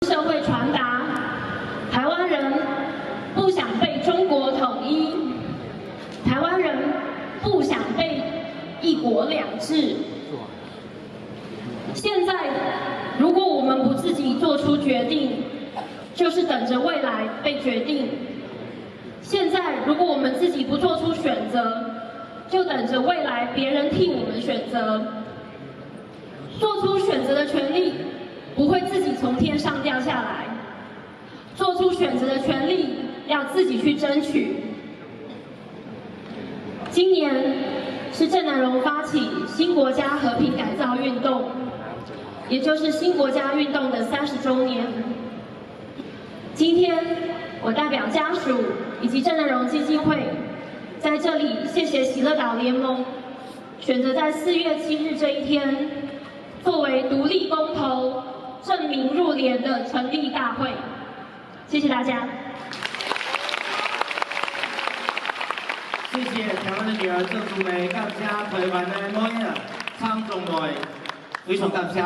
社會傳達，台灣人不想被中國統一，台灣人不想被一國兩制。現在，如果我們不自己做出決定，就是等着未來被決定。現在，如果我們自己不做出選擇，就等着未來別人替我們選擇。做出選擇的權利不會自己從天上掉下來，做出選擇的權利要自己去爭取。今年是鄭南榕發起新國家和平改造運動，也就是新國家運動的30週年。今天我代表家屬以及鄭南榕基金會，在這裡謝謝喜樂島聯盟，選擇在4月7日這一天，作為獨立公投正名入聯的成立大會。謝謝大家。謝謝台灣的女兒鄭淑梅，感謝台灣的妹兒蔡宗梅，非常感謝。